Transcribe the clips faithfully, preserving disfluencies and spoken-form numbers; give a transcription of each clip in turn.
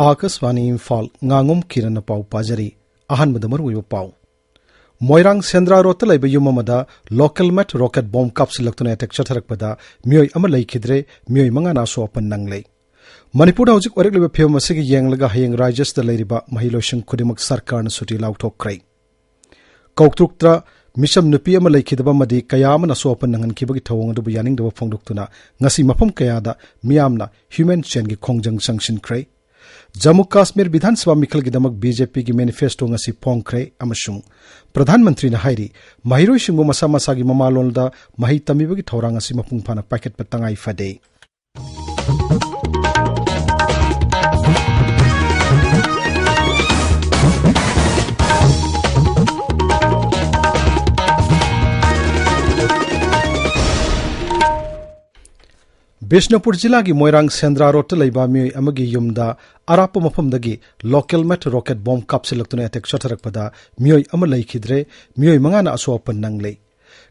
ꯑꯥꯀꯥꯁꯕꯥꯅꯤ ꯏꯝꯐꯥꯜ, ꯉꯥꯉꯣꯝ ꯀꯤꯔꯟꯅ ꯄꯥꯎ ꯄꯥꯖꯔꯤ꯫ ꯑꯍꯥꯟꯕꯗ ꯃꯔꯨꯑꯣꯏꯕ ꯄꯥꯎ꯫ ꯃꯣꯏꯔꯥꯡ ꯁꯦꯟꯗ꯭ꯔꯥ ꯔꯣꯗꯇ ꯂꯩꯕ ꯌꯨꯝ ꯑꯃꯗ local made rocket bomb ꯀꯥꯞꯁꯤꯜꯂꯛꯇꯨꯅ attack ꯆꯠꯊꯔꯛꯄꯗ ꯃꯤꯑꯣꯏ ꯑꯃ ꯂꯩꯈꯤꯗ꯭ꯔꯦ, ꯃꯤꯑꯣꯏ ꯃꯉꯥꯅ ꯑꯁꯣꯛ ꯑꯄꯟ ꯅꯪꯂꯦ꯫ ꯃꯅꯤꯄꯨꯔꯗ ꯍꯧꯖꯤꯛ ꯑꯣꯏꯔꯛꯂꯤꯕ ꯐꯤꯕꯝ ꯑꯁꯤꯒꯤ ꯌꯦꯡꯂꯒ ꯍꯌꯦꯡ ꯔꯥꯖ꯭ꯌꯁꯤꯗ ꯂꯩꯔꯤꯕ ꯃꯍꯩꯂꯣꯏꯁꯪ ꯈꯨꯗꯤꯡꯃꯛ ꯁꯔꯀꯥꯔꯅ ꯁꯨꯇꯤ ꯂꯥꯎꯊꯣꯛꯈ꯭ꯔꯦ꯫ ꯀꯧꯇ꯭ꯔꯨꯛꯇ ꯃꯤꯆꯝ ꯅꯨꯄꯤ ꯑꯃ ꯂꯩꯈꯤꯗꯕ ꯑꯃꯗꯤ ꯀꯌꯥ ꯑꯃꯅ ꯑꯁꯣꯛ ꯑꯄꯟ ꯅꯪꯍꯟꯈꯤꯕꯒꯤ ꯊꯧꯑꯣꯡ ꯑꯗꯨꯕꯨ ꯌꯥꯅꯤꯡꯗꯕ ꯐꯣꯡꯗꯣꯛꯇꯨꯅ ꯉꯁꯤ ꯃꯐꯝ ꯀꯌꯥꯗ ꯃꯤꯌꯥꯝꯅ human chainꯒꯤ ꯈꯣꯡꯖꯪ ꯆꯪꯁꯤꯟꯈ꯭ꯔꯦ꯫ ꯖꯝꯃꯨ ꯀꯥꯁꯃꯤꯔ ꯕꯤꯙꯥꯟ ꯁꯚꯥ ꯃꯤꯈꯜꯒꯤꯗꯃꯛ BJPꯒꯤ manifesto ꯉꯁꯤ ꯐꯣꯡꯈ꯭ꯔꯦ ꯑꯃꯁꯨꯡ ꯄ꯭ꯔꯙꯥꯟ ꯃꯟꯇ꯭ꯔꯤꯅ ꯍꯥꯏꯔꯤ, ꯃꯍꯩꯔꯣꯏꯁꯤꯡꯕꯨ ꯃꯁꯥ ꯃꯁꯥꯒꯤ ꯃꯃꯥꯂꯣꯟꯗ ꯃꯍꯩ ꯇꯝꯕꯤꯕꯒꯤ ꯊꯧꯔꯥꯡ ꯑꯁꯤ ꯃꯄꯨꯡ ꯐꯥꯅ ꯄꯥꯏꯈꯠꯄ ꯇꯉꯥꯏ ꯐꯗꯦ꯫ ꯕꯤꯁꯅꯨꯄꯨꯔ ꯖꯤꯂꯥꯒꯤ ꯃꯣꯏꯔꯥꯡ ꯁꯦꯟꯗ꯭ꯔꯥ ꯔꯣꯗꯇ ꯂꯩꯕ ꯃꯤꯑꯣꯏ ꯑꯃꯒꯤ ꯌꯨꯝꯗ ꯑꯔꯥꯞꯄ ꯃꯐꯝꯗꯒꯤ local made rocket bomb ꯀꯥꯞꯁꯤꯜꯂꯛꯇꯨꯅ attack ꯆꯠꯊꯔꯛꯄꯗ ꯃꯤꯑꯣꯏ ꯑꯃ ꯂꯩꯈꯤꯗ꯭ꯔꯦ, ꯃꯤꯑꯣꯏ ꯃꯉꯥꯅ ꯑꯁꯣꯛ ꯑꯄꯟ ꯅꯪꯂꯦ꯫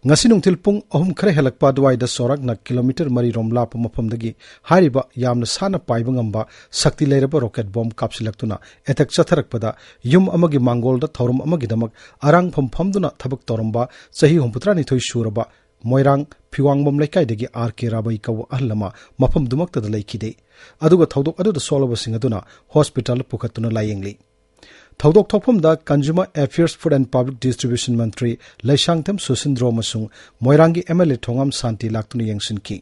ꯉꯁꯤ ꯅꯨꯡꯊꯤꯜ ꯄꯨꯡ ꯑꯍꯨꯝ ꯈꯔ ꯍꯦꯜꯂꯛꯄ ꯑꯗꯨꯋꯥꯏꯗ ꯆꯥꯎꯔꯥꯛꯅ ꯀꯤꯂꯣꯃꯤꯇꯔ ꯃꯔꯤ ꯔꯣꯝ ꯂꯥꯞꯄ ꯃꯐꯝꯗꯒꯤ ꯍꯥꯏꯔꯤꯕ ꯌꯥꯝꯅ ꯁꯥꯟꯅ ꯄꯥꯏꯕ ꯉꯝꯕ ꯁꯛꯇꯤ ꯂꯩꯔꯕ rocket bomb ꯀꯥꯞꯁꯤꯜꯂꯛꯇꯨꯅ attack ꯆꯠꯊꯔꯛꯄꯗ ꯌꯨꯝ ꯑꯃꯒꯤ ꯃꯥꯡꯒꯣꯜꯗ ꯊꯧꯔꯝ ꯑꯃꯒꯤꯗꯃꯛ ꯑꯔꯥꯡꯐꯝ ꯐꯝꯗꯨꯅ ꯊꯕꯛ ꯇꯧꯔꯝꯕ ꯆꯍꯤ ꯍꯨꯝꯐꯨꯇꯔꯥꯅꯤꯊꯣꯏ ꯁꯨꯔꯕ ꯃꯣꯏꯔꯥꯡ ꯐꯤꯋꯥꯡꯕꯝ ꯂꯩꯀꯥꯏꯗꯒꯤ ꯑꯥꯔ ꯀꯦ ꯔꯥꯕꯩ ꯀꯧꯕ ꯑꯍꯜ ꯑꯃ ꯃꯐꯝꯗꯨꯃꯛꯇꯗ ꯂꯩꯈꯤꯗꯦ꯫ ꯑꯗꯨꯒ ꯊꯧꯗꯣꯛ ꯑꯗꯨꯗ ꯁꯣꯛꯂꯕꯁꯤꯡ ꯑꯗꯨꯅ ꯍꯣꯁꯄꯤꯇꯥꯜꯗ ꯄꯨꯈꯠꯇꯨꯅ ꯂꯥꯌꯦꯡꯂꯤ꯫ ꯊꯧꯗꯣꯛ ꯊꯣꯛꯐꯝꯗ Consumer Affairs, Food and Public Distribution ꯃꯟꯇ꯭ꯔꯤ ꯂꯩꯁꯥꯡꯊꯦꯝ ꯁꯨꯁꯤꯟꯗ꯭ꯔꯣ ꯑꯃꯁꯨꯡ ꯃꯣꯏꯔꯥꯡꯒꯤ MLA ꯊꯣꯉꯥꯝ ꯁꯥꯟꯇꯤ ꯂꯥꯛꯇꯨꯅ ꯌꯦꯡꯁꯤꯟꯈꯤ꯫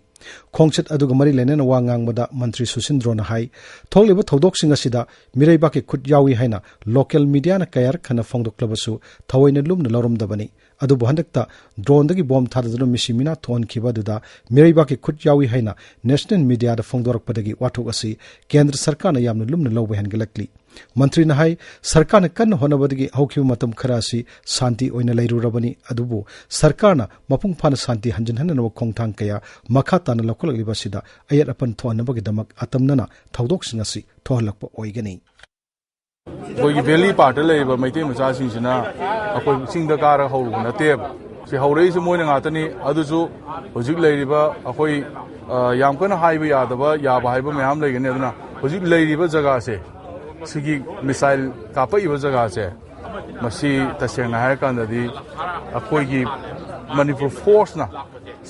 ꯈꯣꯡꯆꯠ ꯑꯗꯨꯒ ꯃꯔꯤ ꯂꯩꯅꯅ ꯋꯥ ꯉꯥꯡꯕꯗ ꯃꯟꯇ꯭ꯔꯤ ꯁꯨꯁꯤꯟꯗ꯭ꯔꯣꯅ ꯍꯥꯏ, ꯊꯣꯛꯂꯤꯕ ꯊꯧꯗꯣꯛꯁꯤꯡ ꯑꯁꯤꯗ ꯃꯤꯔꯩꯕꯥꯛꯀꯤ ꯈꯨꯠ ꯌꯥꯎꯏ ꯍꯥꯏꯅ local mediaꯅ ꯀꯌꯥꯔꯛ ꯍꯟꯅ ꯐꯣꯡꯗꯣꯛꯂꯕꯁꯨ ꯊꯑꯣꯏꯅ ꯂꯨꯝꯅ ꯂꯧꯔꯝꯗꯕꯅꯤ꯫ ꯑꯗꯨꯕꯨ ꯍꯟꯗꯛꯇ droneꯗꯒꯤ bomb ꯊꯥꯗꯗꯨꯅ ꯃꯤꯁꯤ ꯃꯤꯅꯥ ꯊꯣꯛꯍꯟꯈꯤꯕ ꯑꯗꯨꯗ ꯃꯤꯔꯩꯕꯥꯛꯀꯤ ꯈꯨꯠ ꯌꯥꯎꯏ ꯍꯥꯏꯅ national mediaꯗ ꯐꯣꯡꯗꯣꯔꯛꯄꯗꯒꯤ ꯋꯥꯊꯣꯛ ꯑꯁꯤ ꯀꯦꯟꯗ꯭ꯔ ꯁꯔꯀꯥꯔꯅ ꯌꯥꯝꯅ ꯂꯨꯝꯅ ꯂꯧꯕ ꯍꯦꯟꯒꯠꯂꯛꯂꯤ꯫ ꯃꯟꯇ꯭ꯔꯤꯅ ꯍꯥꯏ, ꯁꯔꯀꯥꯔꯅ ꯀꯟꯅ ꯍꯣꯠꯅꯕꯗꯒꯤ ꯍꯧꯈꯤꯕ ꯃꯇꯝ ꯈꯔ ꯑꯁꯤ ꯁꯥꯟꯇꯤ ꯑꯣꯏꯅ ꯂꯩꯔꯨꯔꯕꯅꯤ, ꯑꯗꯨꯕꯨ ꯁꯔꯀꯥꯔꯅ ꯃꯄꯨꯡ ꯐꯥꯅ ꯁꯥꯟꯇꯤ ꯍꯟꯖꯤꯟꯍꯟꯅꯅꯕ ꯈꯣꯡꯊꯥꯡ ꯀꯌꯥ ꯃꯈꯥ ꯇꯥꯅ ꯂꯧꯈꯠꯂꯛꯂꯤꯕ ꯑꯁꯤꯗ ꯑꯌꯦꯠ ꯑꯄꯟ ꯊꯣꯛꯍꯟꯅꯕꯒꯤꯗꯃꯛ ꯑꯇꯝꯅꯅ ꯊꯧꯗꯣꯛꯁꯤꯡ ꯑꯁꯤ ꯊꯣꯛꯍꯜꯂꯛꯄ ꯑꯣꯏꯒꯅꯤ꯫ ꯑꯩꯈꯣꯏꯒꯤ valley partꯇ ꯂꯩꯔꯤꯕ ꯃꯩꯇꯩ ꯃꯆꯥꯁꯤꯡꯁꯤꯅ ꯑꯩꯈꯣꯏ ꯆꯤꯡꯗ ꯀꯥꯔꯒ ꯍꯧꯔꯨꯕ ꯅꯠꯇꯦꯕ꯫ ꯁꯤ ꯍꯧꯔꯛꯏꯁꯦ ꯃꯣꯏꯅ ꯉꯥꯛꯇꯅꯤ꯫ ꯑꯗꯨꯁꯨ ꯍꯧꯖꯤꯛ ꯂꯩꯔꯤꯕ ꯑꯩꯈꯣꯏ, ꯑ, ꯌꯥꯝ ꯀꯟꯅ ꯍꯥꯏꯕ ꯌꯥꯗꯕ, ꯌꯥꯕ ꯍꯥꯏꯕ ꯃꯌꯥꯝ ꯂꯩꯒꯅꯤ꯫ ꯑꯗꯨꯅ ꯍꯧꯖꯤꯛ ꯂꯩꯔꯤꯕ ꯖꯒꯥꯁꯦ ꯁꯤꯒꯤ ꯃꯤꯁꯥꯏꯜ ꯀꯥꯞꯄꯛꯏꯕ ꯖꯒꯥꯁꯦ, ꯃꯁꯤ ꯇꯁꯦꯡꯅ ꯍꯥꯏꯔꯀꯥꯟꯗꯗꯤ ꯑꯩꯈꯣꯏꯒꯤ ꯃꯅꯤꯄꯨꯔ ꯐꯣꯔꯁꯅ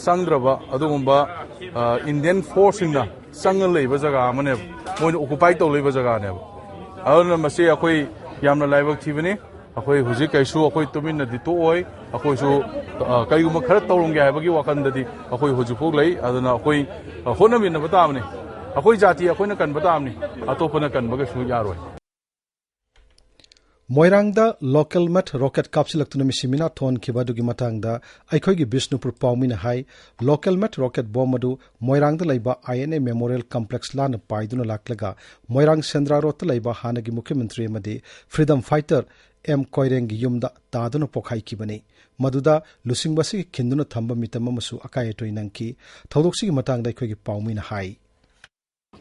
ꯆꯪꯗ꯭ꯔꯕ ꯑꯗꯨꯒꯨꯝꯕ ꯏꯟꯗꯤꯌꯟ ꯐꯣꯔꯁꯁꯤꯡꯅ ꯆꯪꯉ ꯂꯩꯕ ꯖꯒꯥ ꯑꯃꯅꯦꯕ, ꯃꯣꯏꯅ ꯑꯣꯀꯨꯄꯥꯏ ꯇꯧ ꯂꯩꯕ ꯖꯒꯥꯅꯦꯕ꯫ ꯑꯗꯨꯅ ꯃꯁꯤ ꯑꯩꯈꯣꯏ ꯌꯥꯝꯅ ꯂꯥꯏꯕꯛ ꯊꯤꯕꯅꯤ꯫ ꯑꯩꯈꯣꯏ ꯍꯧꯖꯤꯛ ꯀꯩꯁꯨ ꯑꯩꯈꯣꯏ ꯇꯨꯃꯤꯟꯅꯗꯤ ꯇꯣꯛꯑꯣꯏ꯫ ꯑꯩꯈꯣꯏꯁꯨ ꯀꯔꯤꯒꯨꯝꯕ ꯈꯔ ꯇꯧꯔꯝꯒꯦ ꯍꯥꯏꯕꯒꯤ ꯋꯥꯈꯜꯗꯗꯤ ꯑꯩꯈꯣꯏ ꯍꯧꯖꯤꯛꯐꯥꯎ ꯂꯩ꯫ ꯑꯗꯨꯅ ꯑꯩꯈꯣꯏ ꯍꯣꯠꯅꯃꯤꯟꯅꯕ ꯇꯥꯕꯅꯤ꯫ ꯑꯩꯈꯣꯏ ꯖꯥꯇꯤ ꯑꯩꯈꯣꯏꯅ ꯀꯟꯕ ꯇꯥꯕꯅꯤ, ꯑꯇꯣꯞꯄꯅ ꯀꯟꯕ ꯀꯩꯁꯨ ꯌꯥꯔꯣꯏ꯫ ꯃꯣꯏꯔꯥꯡꯗ ꯂꯣꯀꯦꯜ ꯃꯦꯠ ꯔꯣꯀꯦꯠ ꯀꯥꯞꯁꯤꯜꯂꯛꯇꯨꯅ ꯃꯤꯁꯤ ꯃꯤꯅꯥ ꯊꯣꯛꯍꯟꯈꯤꯕ ꯑꯗꯨꯒꯤ ꯃꯇꯥꯡꯗ ꯑꯩꯈꯣꯏꯒꯤ ꯕꯤꯁꯅꯨꯄꯨꯔ ꯄꯥꯎꯃꯤꯅ ꯍꯥꯏ, ꯂꯣꯀꯦꯜ ꯃꯦꯠ ꯔꯣꯀꯦꯠ ꯕꯣꯝ ꯑꯗꯨ ꯃꯣꯏꯔꯥꯡꯗ ꯂꯩꯕ ꯑꯥꯏ ꯑꯦꯟ ꯑꯦ ꯃꯦꯃꯣꯔꯤꯌꯦꯜ ꯀꯝꯄ꯭ꯂꯦꯛꯁ ꯂꯥꯟꯅ ꯄꯥꯏꯗꯨꯅ ꯂꯥꯛꯂꯒ ꯃꯣꯏꯔꯥꯡ ꯁꯦꯟꯗ꯭ꯔꯥ ꯔꯣꯗꯇ ꯂꯩꯕ ꯍꯥꯟꯅꯒꯤ ꯃꯨꯈ꯭ꯌ ꯃꯟꯇ꯭ꯔꯤ ꯑꯃꯗꯤ ꯐ꯭ꯔꯤꯗꯝ ꯐꯥꯏꯇꯔ ꯑꯦꯝ ꯀꯣꯏꯔꯦꯡꯒꯤ ꯌꯨꯝꯗ ꯇꯥꯗꯨꯅ ꯄꯣꯛꯈꯥꯏꯈꯤꯕꯅꯤ꯫ ꯃꯗꯨꯗ ꯂꯨꯆꯤꯡꯕ ꯑꯁꯤꯒꯤ ꯈꯤꯟꯗꯨꯅ ꯊꯝꯕ ꯃꯤꯇꯝ ꯑꯃꯁꯨ ꯑꯀꯥꯏ ꯑꯇꯣꯏ ꯅꯪꯈꯤ꯫ ꯊꯧꯗꯣꯛꯁꯤꯒꯤ ꯃꯇꯥꯡꯗ ꯑꯩꯈꯣꯏꯒꯤ ꯄꯥꯎꯃꯤꯅ ꯍꯥꯏ꯫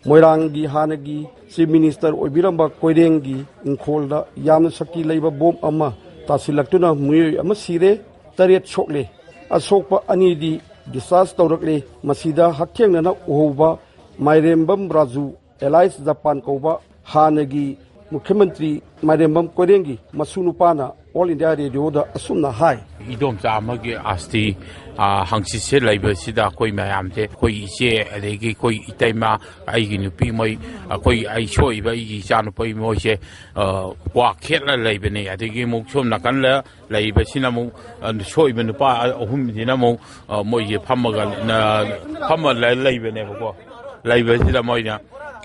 ꯃꯣꯏꯔꯥꯡꯒꯤ ꯍꯥꯟꯅꯒꯤ ꯆꯤꯐ ꯃꯤꯅꯤꯁꯇꯔ ꯑꯣꯏꯕꯤꯔꯝꯕ ꯀꯣꯏꯔꯦꯡꯒꯤ ꯏꯪꯈꯣꯜꯗ ꯌꯥꯝꯅ ꯁꯛꯇꯤ ꯂꯩꯕ ꯕꯣꯝ ꯑꯃ ꯇꯥꯁꯤꯜꯂꯛꯇꯨꯅ ꯃꯤꯑꯣꯏ ꯑꯃ ꯁꯤꯔꯦ, ꯇꯔꯦꯠ ꯁꯣꯛꯂꯦ꯫ ꯑꯁꯣꯛꯄ ꯑꯅꯤꯗꯤ ꯗꯤꯁꯆꯥꯔꯖ ꯇꯧꯔꯛꯂꯦ꯫ ꯃꯁꯤꯗ ꯍꯛꯊꯦꯡꯅꯅ ꯎꯍꯧꯕ ꯃꯥꯏꯔꯦꯝꯕꯝ ꯔꯥꯖꯨ ꯑꯦꯂꯥꯏꯁ ꯖꯄꯥꯟ ꯀꯧꯕ ꯍꯥꯟꯅꯒꯤ ꯃꯨꯈ꯭ꯌ ꯃꯟꯇ꯭ꯔꯤ ꯃꯥꯏꯔꯦꯝꯕꯝ ꯀꯣꯏꯔꯦꯡꯒꯤ ꯃꯁꯨ ꯅꯨꯄꯥꯅ ꯑꯣꯜ ꯏꯟꯗꯤꯌꯥ ꯔꯦꯗꯤꯑꯣꯗ ꯑꯁꯨꯝꯅ ꯍꯥꯏ꯫ ꯏꯗꯣꯝꯆꯥ ꯑꯃꯒꯤ ꯑꯥꯁꯇꯤ ꯍꯪꯆꯤꯠꯁꯦ ꯂꯩꯕꯁꯤꯗ ꯑꯩꯈꯣꯏ ꯃꯌꯥꯝꯁꯦ, ꯑꯩꯈꯣꯏ ꯏꯆꯦ, ꯑꯗꯒꯤ ꯑꯩꯈꯣꯏ ꯏꯇꯩꯃ, ꯑꯩꯒꯤ ꯅꯨꯄꯤ, ꯃꯣꯏ, ꯑꯩꯈꯣꯏ, ꯑꯩ ꯁꯣꯛꯏꯕ ꯑꯩꯒꯤ ꯏꯆꯥꯅꯨꯄꯤ, ꯃꯣꯏꯁꯦ ꯀ꯭ꯋꯥ ꯈꯦꯠꯂ ꯂꯩꯕꯅꯦ꯫ ꯑꯗꯒꯤ ꯑꯃꯨꯛ ꯁꯣꯝ ꯅꯥꯀꯟꯗ ꯂꯩꯕꯁꯤꯅ ꯑꯃꯨꯛ ꯁꯣꯛꯏꯕ ꯅꯨꯄꯥ ꯑꯍꯨꯝꯁꯤꯅ ꯑꯃꯨꯛ ꯃꯣꯏꯁꯦ ꯐꯝꯃꯒ ꯐꯝꯃ ꯂꯩꯕꯅꯦꯕꯀꯣ꯫ ꯂꯩꯕꯁꯤꯗ ꯃꯣꯏꯅ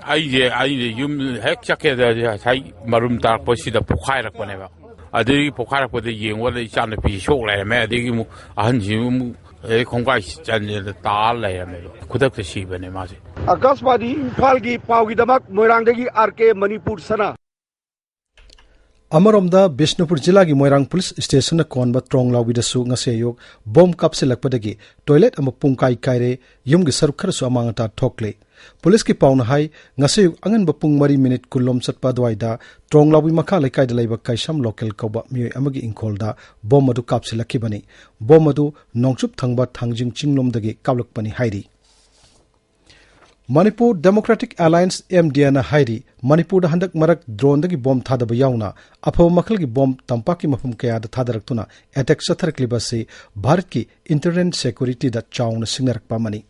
ꯑꯩꯁꯦ ꯑꯩꯁꯦ ꯌꯨꯝ ꯍꯦꯛ ꯆꯠꯀꯦꯗ ꯉꯁꯥꯏ ꯃꯔꯨꯝ ꯇꯥꯔꯛꯄꯁꯤꯗ ꯄꯣꯛꯈꯥꯏꯔꯛꯄꯅꯦꯕ꯫ ꯑꯗꯨꯗꯒꯤ ꯄꯣꯛꯈꯥꯏꯔꯛꯄꯗ ꯌꯦꯡꯕꯗ ꯏꯆꯥꯅꯨꯄꯤ ꯁꯣꯛ ꯂꯩꯔꯝꯃꯦ꯫ ꯑꯗꯒꯤ ꯑꯃꯨꯛ ꯑꯍꯟꯁꯤ ꯑꯃꯨꯛ ꯑꯗꯩ ꯈꯣꯡꯒꯥꯏ ꯆꯟꯗꯅ ꯇꯥ ꯂꯩꯔꯝꯃꯦꯕ꯫ ꯈꯨꯗꯛꯇ ꯁꯤꯕꯅꯦ ꯃꯥꯁꯦ꯫ ꯑꯀꯥꯁꯕꯥꯅꯤ ꯏꯝꯐꯥꯜꯒꯤ ꯄꯥꯎꯒꯤꯗꯃꯛ ꯃꯣꯏꯔꯥꯡꯗꯒꯤ ꯑꯥꯔ ꯀꯦ ꯃꯅꯤꯄꯨꯔ ꯁꯅꯥ꯫ ꯑꯃꯔꯣꯝꯗ ꯕꯤꯁꯅꯨꯄꯨꯔ ꯖꯤꯂꯥꯒꯤ ꯃꯣꯏꯔꯥꯡ ꯄꯨꯂꯤꯁ ꯁ꯭ꯇꯦꯁꯟꯅ ꯀꯣꯟꯕ ꯇ꯭ꯔꯣꯡꯂꯥꯎꯕꯤꯗꯁꯨ ꯉꯁꯤ ꯑꯌꯨꯛ ꯕꯣꯝ ꯀꯥꯞꯁꯤꯜꯂꯛꯄꯗꯒꯤ ꯇꯣꯏꯂꯦꯠ ꯑꯃ ꯄꯨꯡꯀꯥꯏ ꯀꯥꯏꯔꯦ, ꯌꯨꯝꯒꯤ ꯁꯔꯨꯛ ꯈꯔꯁꯨ ꯑꯃꯥꯡ ꯑꯇꯥ ꯊꯣꯛꯂꯦ꯫ ꯄꯨꯂꯤꯁꯀꯤ ꯄꯥꯎꯅ ꯍꯥꯏ, ꯉꯁꯤ ꯑꯌꯨꯛ ꯑꯉꯟꯕ ꯄꯨꯡ ꯃꯔꯤ ꯃꯤꯅꯤꯠ ꯀꯨꯟꯂꯣꯝ ꯆꯠꯄ ꯑꯗꯨꯋꯥꯏꯗ ꯇ꯭ꯔꯣꯡꯂꯥꯎꯕꯤ ꯃꯈꯥ ꯂꯩꯀꯥꯏꯗ ꯂꯩꯕ ꯀꯩꯁꯥꯝ ꯂꯣꯀꯦꯜ ꯀꯧꯕ ꯃꯤꯑꯣꯏ ꯑꯃꯒꯤ ꯏꯪꯈꯣꯜꯗ ꯕꯣꯝ ꯑꯗꯨ ꯀꯥꯞꯁꯤꯜꯂꯛꯈꯤꯕꯅꯤ꯫ ꯕꯣꯝ ꯑꯗꯨ ꯅꯣꯡꯆꯨꯞ ꯊꯪꯕ ꯊꯥꯡꯖꯤꯡ ꯆꯤꯡꯂꯣꯝꯗꯒꯤ ꯀꯥꯞꯂꯛꯄꯅꯤ ꯍꯥꯏꯔꯤ꯫ ꯃꯅꯤꯄꯨꯔ ꯗꯦꯃꯣꯀ꯭ꯔꯦꯇꯤꯛ ꯑꯦꯂꯥꯌꯟꯁ, ꯑꯦꯝ ꯗꯤ ꯑꯦꯅ ꯍꯥꯏꯔꯤ, ꯃꯅꯤꯄꯨꯔꯗ ꯍꯟꯗꯛ ꯃꯔꯛ ꯗ꯭ꯔꯣꯟꯗꯒꯤ ꯕꯣꯝ ꯊꯥꯗꯕ ꯌꯥꯎꯅ ꯑꯐꯕ ꯃꯈꯜꯒꯤ ꯕꯣꯝ ꯇꯝꯄꯥꯛꯀꯤ ꯃꯐꯝ ꯀꯌꯥꯗ ꯊꯥꯗꯔꯛꯇꯨꯅ ꯑꯦꯇꯦꯛ ꯆꯠꯊꯔꯛꯂꯤꯕ ꯑꯁꯤ ꯚꯥꯔꯠꯀꯤ ꯏꯟꯇꯔꯅꯦꯜ ꯁꯦꯀ꯭ꯌꯨꯔꯤꯇꯤꯗ ꯆꯥꯎꯅ ꯁꯤꯡꯅꯔꯛꯄ ꯑꯃꯅꯤ꯫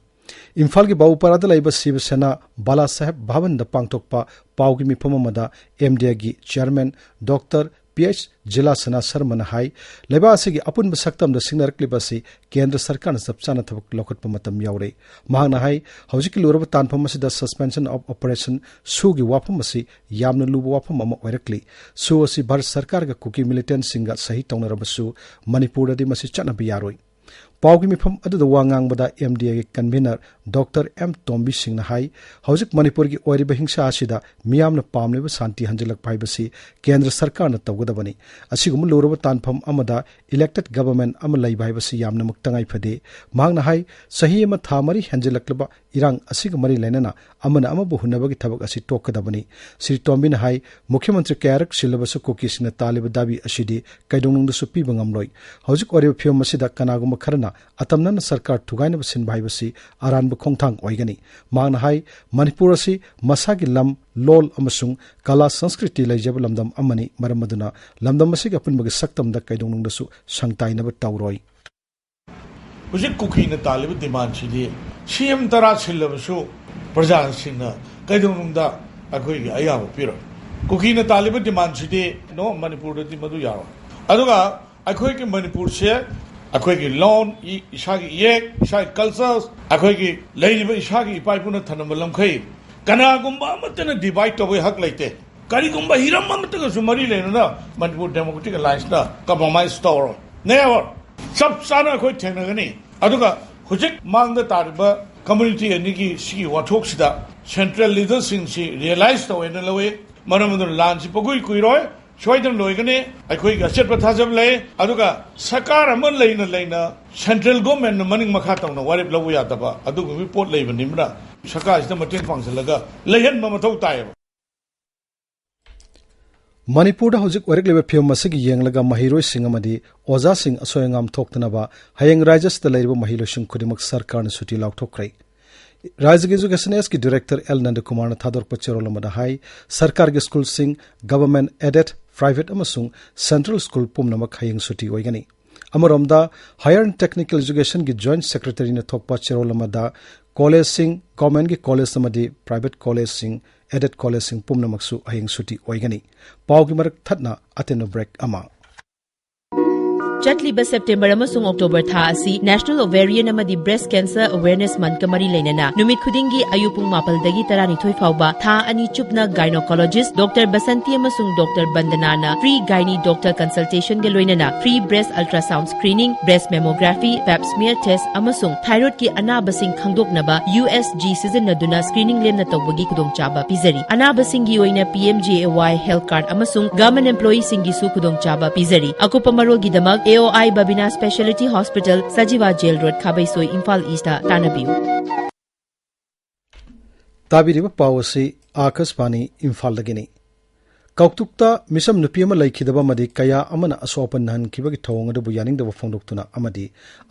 ꯏꯝꯐꯥꯜꯒꯤ ꯕꯥꯕꯨꯄꯥꯔꯥꯗ ꯂꯩꯕ ꯁꯤꯕ ꯁꯦꯅꯥ ꯕꯥꯂꯥ ꯁꯥꯍꯦꯕ ꯚꯕꯟꯗ ꯄꯥꯡꯊꯣꯛꯄ ꯄꯥꯎꯒꯤ ꯃꯤꯐꯝ ꯑꯃꯗ ꯑꯦꯝ ꯗꯤ ꯑꯦꯒꯤ ꯆꯤꯌꯔꯃꯦꯟ ꯗꯣꯛꯇꯔ ꯄꯤ ꯑꯩꯆ ꯖꯤꯂꯥ ꯁꯅꯥ ꯁꯔꯃꯅ ꯍꯥꯏ, ꯂꯩꯕꯥꯛ ꯑꯁꯤꯒꯤ ꯑꯄꯨꯟꯕ ꯁꯛꯇꯝꯗ ꯁꯤꯡꯅꯔꯛꯂꯤꯕ ꯑꯁꯤ ꯀꯦꯟꯗ꯭ꯔ ꯁꯔꯀꯥꯔꯅ ꯆꯞ ꯆꯥꯅ ꯊꯕꯛ ꯂꯧꯈꯠꯄ ꯃꯇꯝ ꯌꯧꯔꯦ꯫ ꯃꯍꯥꯛꯅ ꯍꯥꯏ, ꯍꯧꯖꯤꯛꯀꯤ ꯂꯨꯔꯕ ꯇꯥꯟꯐꯝ ꯑꯁꯤꯗ suspension of operation ꯁꯨꯒꯤ ꯋꯥꯐꯝ ꯑꯁꯤ ꯌꯥꯝꯅ ꯂꯨꯕ ꯋꯥꯐꯝ ꯑꯃ ꯑꯣꯏꯔꯛꯂꯤ꯫ ꯁꯨ ꯑꯁꯤ ꯚꯥꯔꯠ ꯁꯔꯀꯥꯔꯒ ꯀꯨꯀꯤ ꯃꯤꯂꯤꯇꯦꯟꯁꯤꯡꯒ ꯁꯍꯤ ꯇꯧꯅꯔꯕꯁꯨ ꯃꯅꯤꯄꯨꯔꯗꯗꯤ ꯃꯁꯤ ꯆꯠꯅꯕ ꯌꯥꯔꯣꯏ꯫ ꯄꯥꯎꯒꯤ ꯃꯤꯐꯝ ꯑꯗꯨꯗ ꯋꯥ ꯉꯥꯡꯕꯗ ꯑꯦꯝ ꯗꯤ ꯑꯦꯒꯤ ꯀꯟꯚꯤꯅꯔ ꯗꯣꯛꯇꯔ ꯑꯦꯝ ꯇꯣꯝꯕꯤ ꯁꯤꯡꯅ ꯍꯥꯏ, ꯍꯧꯖꯤꯛ ꯃꯅꯤꯄꯨꯔꯒꯤ ꯑꯣꯏꯔꯤꯕ ꯍꯤꯡꯁꯥ ꯑꯁꯤꯗ ꯃꯤꯌꯥꯝꯅ ꯄꯥꯝꯂꯤꯕ ꯁꯥꯟꯇꯤ ꯍꯟꯖꯤꯜꯂꯛꯄ ꯍꯥꯏꯕꯁꯤ ꯀꯦꯟꯗ꯭ꯔ ꯁꯔꯀꯥꯔꯅ ꯇꯧꯒꯗꯕꯅꯤ꯫ ꯑꯁꯤꯒꯨꯝꯕ ꯂꯨꯔꯕ ꯇꯥꯟꯐꯝ ꯑꯃꯗ elected government ꯑꯃ ꯂꯩꯕ ꯍꯥꯏꯕꯁꯤ ꯌꯥꯝꯅꯃꯛ ꯇꯉꯥꯏ ꯐꯗꯦ꯫ ꯃꯍꯥꯛꯅ ꯍꯥꯏ, ꯆꯍꯤ ꯑꯃ ꯊꯥ ꯃꯔꯤ ꯍꯦꯟꯖꯤꯜꯂꯛꯂꯕ ꯏꯔꯥꯡ ꯑꯁꯤꯒ ꯃꯔꯤ ꯂꯩꯅꯅ ꯑꯃꯅ ꯑꯃꯕꯨ ꯍꯨꯟꯅꯕꯒꯤ ꯊꯕꯛ ꯑꯁꯤ ꯇꯣꯛꯀꯗꯕꯅꯤ꯫ ꯁ꯭ꯔꯤ ꯇꯣꯝꯕꯤꯅ ꯍꯥꯏ, ꯃꯨꯈ꯭ꯌ ꯃꯟꯇ꯭ꯔꯤ ꯀꯌꯥꯔꯛ ꯁꯤꯜꯂꯕꯁꯨ ꯀꯨꯀꯤꯁꯤꯡꯅ ꯇꯥꯜꯂꯤꯕ ꯗꯥꯕꯤ ꯑꯁꯤꯗꯤ ꯀꯩꯗꯧꯅꯨꯡꯗꯁꯨ ꯄꯤꯕ ꯉꯝꯂꯣꯏ꯫ ꯍꯧꯖꯤꯛ ꯑꯣꯏꯔꯤꯕ ꯐꯤꯕꯝ ꯑꯁꯤꯗ ꯀꯅꯥꯒꯨꯝꯕ ꯈꯔꯅ ꯑꯇꯝꯅꯅ ꯁꯔꯀꯥꯔ ꯊꯨꯒꯥꯏꯅꯕ ꯁꯤꯟꯕ ꯍꯥꯏꯕꯁꯤ ꯑꯔꯥꯟꯕ ꯈꯣꯡꯊꯥꯡ ꯑꯣꯏꯒꯅꯤ꯫ ꯃꯍꯥꯛꯅ ꯍꯥꯏ, ꯃꯅꯤꯄꯨꯔ ꯑꯁꯤ ꯃꯁꯥꯒꯤ ꯂꯝ, ꯂꯣꯜ ꯑꯃꯁꯨꯡ ꯀꯂꯥ ꯁꯪꯁꯀ꯭ꯔꯤꯇꯤ ꯂꯩꯖꯕ ꯂꯝꯗꯝ ꯑꯃꯅꯤ꯫ ꯃꯔꯝ ꯑꯗꯨꯅ ꯂꯝꯗꯝ ꯑꯁꯤꯒꯤ ꯑꯄꯨꯟꯕꯒꯤ ꯁꯛꯇꯝꯗ ꯀꯩꯗꯧꯅꯨꯡꯗꯁꯨ ꯁꯪꯇꯥꯏꯅꯕ ꯇꯧꯔꯣꯏ꯫ ꯍꯧꯖꯤꯛ ꯀꯨꯀꯤꯅ ꯇꯥꯜꯂꯤꯕ ꯗꯤꯃꯥꯟꯁꯤꯗꯤ ꯁꯤ ꯑꯦꯝ ꯇꯔꯥ ꯁꯤꯜꯂꯕꯁꯨ ꯄ꯭ꯔꯖꯥꯁꯤꯡꯅ ꯀꯩꯗꯧꯅꯨꯡꯗ ꯑꯩꯈꯣꯏꯒꯤ ꯑꯌꯥꯕ ꯄꯤꯔꯣꯏ꯫ ꯀꯨꯀꯤꯅ ꯇꯥꯜꯂꯤꯕ ꯗꯤꯃꯥꯟꯁꯤꯗꯤ ꯅꯣ, ꯃꯅꯤꯄꯨꯔꯗꯗꯤ ꯃꯗꯨ ꯌꯥꯔꯣꯏ꯫ ꯑꯗꯨꯒ ꯑꯩꯈꯣꯏꯒꯤ ꯃꯅꯤꯄꯨꯔꯁꯦ ꯑꯩꯈꯣꯏꯒꯤ ꯂꯣꯟ, ꯏ-, ꯏꯁꯥꯒꯤ ꯏꯌꯦꯛ, ꯏꯁꯥꯒꯤ ꯀꯜꯆꯔ, ꯑꯩꯈꯣꯏꯒꯤ ꯂꯩꯔꯤꯕ ꯏꯁꯥꯒꯤ ꯏꯄꯥ ꯏꯄꯨꯅ ꯊꯝꯂꯝꯕ ꯂꯝꯈꯩ ꯀꯅꯥꯒꯨꯝꯕ ꯑꯃꯠꯇꯅ divide ꯇꯧꯕꯒꯤ ꯍꯛ ꯂꯩꯇꯦ꯫ ꯀꯔꯤꯒꯨꯝꯕ ꯍꯤꯔꯝ ꯑꯃꯠꯇꯒꯁꯨ ꯃꯔꯤ ꯂꯩꯅꯅ ꯃꯅꯤꯄꯨꯔ ꯗꯦꯃꯣꯀ꯭ꯔꯦꯇꯤꯛ ꯑꯦꯂꯥꯌꯟꯁꯅ compromise ꯇꯧꯔꯣꯏ꯫ Never꯫ ꯆꯞ ꯆꯥꯅ ꯑꯩꯈꯣꯏ ꯊꯦꯡꯅꯒꯅꯤ꯫ ꯑꯗꯨꯒ ꯍꯧꯖꯤꯛ ꯃꯥꯡꯗ ꯇꯥꯔꯤꯕ community ꯑꯅꯤꯒꯤ ꯁꯤꯒꯤ ꯋꯥꯊꯣꯛꯁꯤꯗ central leaderꯁꯤꯡꯁꯤ realize ꯇꯧꯋꯦꯅ ꯂꯧꯏ꯫ ꯃꯔꯝ ꯑꯗꯨꯅ ꯂꯥꯟꯁꯤ ꯄꯨꯡꯀꯨꯏ ꯀꯨꯏꯔꯣꯏ, ꯁꯣꯏꯗꯅ ꯂꯣꯏꯒꯅꯤ꯫ ꯑꯩꯈꯣꯏꯒꯤ ꯑꯆꯦꯠꯄ ꯊꯥꯖꯕ ꯂꯩ꯫ ꯑꯗꯨꯒ ꯁꯔꯀꯥꯔ ꯑꯃ ꯂꯩꯅ ꯂꯩꯅ central governmentꯅ ꯃꯅꯤꯡ ꯃꯈꯥ ꯇꯧꯅ ꯋꯥꯔꯦꯞ ꯂꯧꯕ ꯌꯥꯗꯕ ꯑꯗꯨꯒꯨꯝꯕꯒꯤ ꯄꯣꯠ ꯂꯩꯕꯅꯤꯅ ꯁꯔꯀꯥꯔꯁꯤꯗ ꯃꯇꯦꯡ ꯄꯥꯡꯁꯤꯜꯂꯒ ꯂꯩꯍꯟꯕ ꯃꯊꯧ ꯇꯥꯏꯌꯦꯕ꯫ ꯃꯅꯤꯄꯨꯔꯗ ꯍꯧꯖꯤꯛ ꯑꯣꯏꯔꯛꯂꯤꯕ ꯐꯤꯕꯝ ꯑꯁꯤꯒꯤ ꯌꯦꯡꯂꯒ ꯃꯍꯩꯔꯣꯏꯁꯤꯡ ꯑꯃꯗꯤ ꯑꯣꯖꯥꯁꯤꯡ ꯑꯁꯣꯏ ꯑꯉꯥꯝ ꯊꯣꯛꯇꯅꯕ ꯍꯌꯦꯡ ꯔꯥꯖ꯭ꯌꯁꯤꯗ ꯂꯩꯔꯤꯕ ꯃꯍꯩꯂꯣꯏꯁꯪ ꯈꯨꯗꯤꯡꯃꯛ ꯁꯔꯀꯥꯔꯅ ꯁꯨꯇꯤ ꯂꯥꯎꯊꯣꯛꯈ꯭ꯔꯦ꯫ ꯔꯥꯖ꯭ꯌꯒꯤ ꯏꯖꯨꯀꯦꯁꯟ ꯑꯦꯁꯀꯤ ꯗꯤꯔꯦꯛꯇꯔ ꯑꯦꯜ ꯅꯟꯗꯀꯨꯃꯥꯔꯅ ꯊꯥꯗꯣꯔꯛꯄ ꯆꯦꯔꯣꯜ ꯑꯃꯗ ꯍꯥꯏ, ꯁꯔꯀꯥꯔꯒꯤ ꯁ꯭ꯀꯨꯜꯁꯤꯡ, ꯒꯚꯔꯟꯃꯦꯟꯠ ꯑꯦꯗꯦꯗ, ꯄ꯭ꯔꯥꯏꯚꯦꯠ ꯑꯃꯁꯨꯡ ꯁꯦꯟꯇ꯭ꯔꯦꯜ ꯁ꯭ꯀꯨꯜ ꯄꯨꯝꯅꯃꯛ ꯍꯌꯦꯡ ꯁꯨꯇꯤ ꯑꯣꯏꯒꯅꯤ꯫ ꯑꯃꯔꯣꯝꯗ, ꯍꯥꯌꯔ ꯑꯦꯟ ꯇꯦꯛꯅꯤꯀꯦꯜ ꯏꯖꯨꯀꯦꯁꯟꯒꯤ ꯖꯣꯏꯟꯠ ꯁꯦꯀ꯭ꯔꯦꯇꯔꯤꯅ ꯊꯣꯛꯄ ꯆꯦꯔꯣꯜ ꯑꯃꯗ ꯀꯣꯂꯦꯖꯁꯤꯡ, ꯒꯚꯔꯟꯃꯦꯟꯠꯀꯤ ꯀꯣꯂꯦꯖ ꯑꯃꯗꯤ ꯄ꯭ꯔꯥꯏꯚꯦꯠ ꯀꯣꯂꯦꯖꯁꯤꯡ, ꯑꯦꯗꯦꯗ ꯀꯣꯂꯦꯖꯁꯤꯡ ꯄꯨꯝꯅꯃꯛꯁꯨ ꯍꯌꯦꯡ ꯁꯨꯇꯤ ꯑꯣꯏꯒꯅꯤ꯫ ꯄꯥꯎꯒꯤ ꯃꯔꯛ ꯊꯠꯅ ꯑꯇꯦꯟꯕ ꯕ꯭ꯔꯦꯛ ꯑꯃ꯫ ꯆꯠꯂꯤꯕ ꯁꯦꯞꯇꯦꯝꯕꯔ ꯑꯃꯁꯨꯡ ꯑꯣꯛꯇꯣꯕꯔ ꯊꯥ ꯑꯁꯤ National Ovarian ꯑꯃꯗꯤ Breast Cancer Awareness Monthꯀ ꯃꯔꯤ ꯂꯩꯅꯅ ꯅꯨꯃꯤꯠ ꯈꯨꯗꯤꯡꯒꯤ ꯑꯌꯨꯛ ꯄꯨꯡ ꯃꯥꯄꯜꯗꯒꯤ ꯇꯔꯥꯅꯤꯊꯣꯏ ꯐꯥꯎꯕ ꯊꯥ ꯑꯅꯤ ꯆꯨꯞꯅ gynecologist Doctor ꯕꯁꯟꯇꯤ ꯑꯃꯁꯨꯡ Doctor ꯕꯟꯗꯅꯥꯅ free gynae doctor consultationꯒ ꯂꯣꯏꯅꯅ free breast ultrasound screening, breast mammography, pap smear test ꯑꯃꯁꯨꯡ thyroidꯀꯤ ꯑꯅꯥꯕꯁꯤꯡ ꯈꯪꯗꯣꯛꯅꯕ U S G ꯁꯤꯖꯤꯟꯅꯗꯨꯅ screening ꯂꯦꯝꯅ ꯇꯧꯕꯒꯤ ꯈꯨꯗꯣꯡꯆꯥꯕ ꯄꯤꯖꯔꯤ꯫ ꯑꯅꯥꯕꯁꯤꯡꯒꯤ ꯑꯣꯏꯅ P M J A Y health card ꯑꯃꯁꯨꯡ government employeeꯁꯤꯡꯒꯤꯁꯨ ꯈꯨꯗꯣꯡꯆꯥꯕ ꯄꯤꯖꯔꯤ꯫ ꯑꯀꯨꯞꯄ ꯃꯔꯣꯜꯒꯤꯗꯃꯛ A O I Babina Speciality Hospital, Sajiwa Jail Road, ꯈꯥꯕꯩꯁꯣꯏ, Imphal Eastꯇ ꯇꯥꯟꯅꯕꯤꯌꯨ꯫ ꯇꯥꯕꯤꯔꯤꯕ ꯄꯥꯎ ꯑꯁꯤ ꯑꯥꯀꯥꯁꯕꯥꯅꯤ ꯏꯝꯐꯥꯜꯗꯒꯤꯅꯤ꯫ ꯀꯧꯇꯨꯛꯇ ꯃꯤꯁꯝ ꯅꯨꯄꯤ ꯑꯃ ꯂꯩꯈꯤꯗꯕ ꯑꯃꯗꯤ ꯀꯌꯥ ꯑꯃꯅ ꯑꯁꯣꯛ ꯑꯄꯟ ꯅꯪꯍꯟꯈꯤꯕꯒꯤ ꯊꯧꯑꯣꯡ ꯑꯗꯨꯕꯨ ꯌꯥꯅꯤꯡꯗꯕ ꯐꯣꯡꯗꯣꯛꯇꯨꯅ ꯑꯃꯗꯤ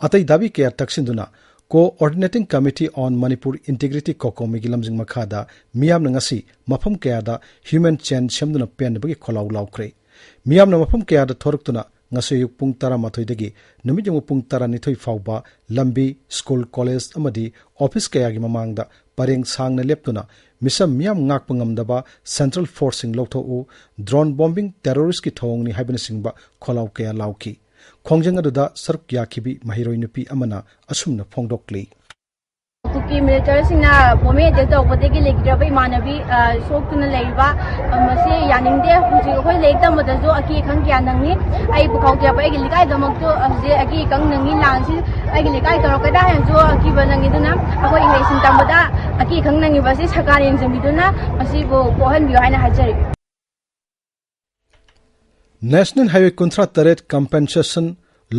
ꯑꯇꯩ ꯗꯥꯕꯤ ꯀꯌꯥ ꯇꯛꯁꯤꯟꯗꯨꯅ Coordinating Committee on Manipur Integrity, COCOMIꯒꯤ ꯂꯝꯖꯤꯡ ꯃꯈꯥꯗ ꯃꯤꯌꯥꯝꯅ ꯉꯁꯤ ꯃꯐꯝ ꯀꯌꯥꯗ human chain ꯁꯦꯝꯗꯨꯅ ꯄꯦꯟꯗꯕꯒꯤ ꯈꯣꯜꯂꯥꯎ ꯂꯥꯎꯈ꯭ꯔꯦ꯫ ꯃꯤꯌꯥꯝꯅ ꯃꯐꯝ ꯀꯌꯥꯗ ꯊꯣꯔꯛꯇꯨꯅ ꯉꯁꯤ ꯑꯌꯨꯛ ꯄꯨꯡ ꯇꯔꯥꯃꯥꯊꯣꯏꯗꯒꯤ ꯅꯨꯃꯤꯠ ꯌꯨꯡꯕ ꯄꯨꯡ ꯇꯔꯥꯅꯤꯊꯣꯏ ꯐꯥꯎꯕ ꯂꯝꯕꯤ, ꯁ꯭ꯀꯨꯜ, ꯀꯣꯂꯦꯖ ꯑꯃꯗꯤ ꯑꯣꯐꯤꯁ ꯀꯌꯥꯒꯤ ꯃꯃꯥꯡꯗ ꯄꯔꯦꯡ ꯁꯥꯡꯅ ꯂꯦꯞꯇꯨꯅ ꯃꯤꯁꯝ ꯃꯤꯌꯥꯝ ꯉꯥꯛꯄ ꯉꯝꯗꯕ central forceꯁꯤꯡ ꯂꯧꯊꯣꯛꯎ, drone bombing terroristꯀꯤ ꯊꯧꯑꯣꯡꯅꯤ ꯍꯥꯏꯕꯅꯆꯤꯡꯕ ꯈꯣꯜꯂꯥꯎ ꯀꯌꯥ ꯂꯥꯎꯈꯤ꯫ ꯈꯣꯡꯖꯪ ꯑꯗꯨꯗ ꯁꯔꯨꯛ ꯌꯥꯈꯤꯕꯤ ꯃꯍꯩꯔꯣꯏ ꯅꯨꯄꯤ ꯑꯃꯅ ꯑꯁꯨꯝꯅ ꯐꯣꯡꯗꯣꯛꯂꯤ꯫ ꯀꯨꯀꯤ ꯃꯤꯂꯤꯇꯔꯁꯤꯡꯅ ꯕꯣꯝꯕꯦ ꯑꯦꯇꯦꯛ ꯇꯧꯔꯛꯄꯗꯒꯤ ꯂꯩꯈꯤꯗ꯭ꯔꯕ ꯏꯃꯥꯟꯅꯕꯤ, ꯑ, ꯁꯣꯛꯇꯨꯅ ꯂꯩꯔꯤꯕ, ꯑ, ꯃꯁꯤ ꯌꯥꯅꯤꯡꯗꯦ꯫ ꯍꯧꯖꯤꯛ ꯑꯩꯈꯣꯏ ꯂꯥꯏꯔꯤꯛ ꯇꯝꯕꯗꯁꯨ ꯑꯀꯤ ꯑꯈꯪ ꯀꯌꯥ ꯅꯪꯉꯤ꯫ ꯑꯩ ꯄꯨꯈꯥꯎ ꯇꯦꯛꯄ ꯑꯩꯒꯤ ꯂꯩꯀꯥꯏꯗꯃꯛꯇꯨ ꯍꯧꯖꯤꯛ ꯑꯀꯤ ꯑꯈꯪ ꯅꯪꯉꯤ꯫ ꯂꯥꯟꯁꯤ ꯑꯩꯒꯤ ꯂꯩꯀꯥꯏ ꯇꯧꯔꯛꯀꯗ꯭ꯔꯥ ꯍꯥꯏꯅꯁꯨ ꯑꯀꯤꯕ ꯅꯪꯉꯤ꯫ ꯑꯗꯨꯅ ꯑꯩꯈꯣꯏ ꯏꯍꯩꯁꯤꯡ ꯇꯝꯕꯗ ꯑꯀꯤ ꯑꯈꯪ ꯅꯪꯉꯤꯕ ꯑꯁꯤ ꯁꯔꯀꯥꯔꯅ ꯌꯦꯡꯁꯤꯟꯕꯤꯗꯨꯅ ꯃꯁꯤꯕꯨ ꯀꯣꯛꯍꯟꯕꯤꯌꯨ ꯍꯥꯏꯅ ꯍꯥꯏꯖꯔꯤ꯫ National Highway ꯀꯨꯟꯊ꯭ꯔꯥ ꯇꯔꯦꯠ Compensation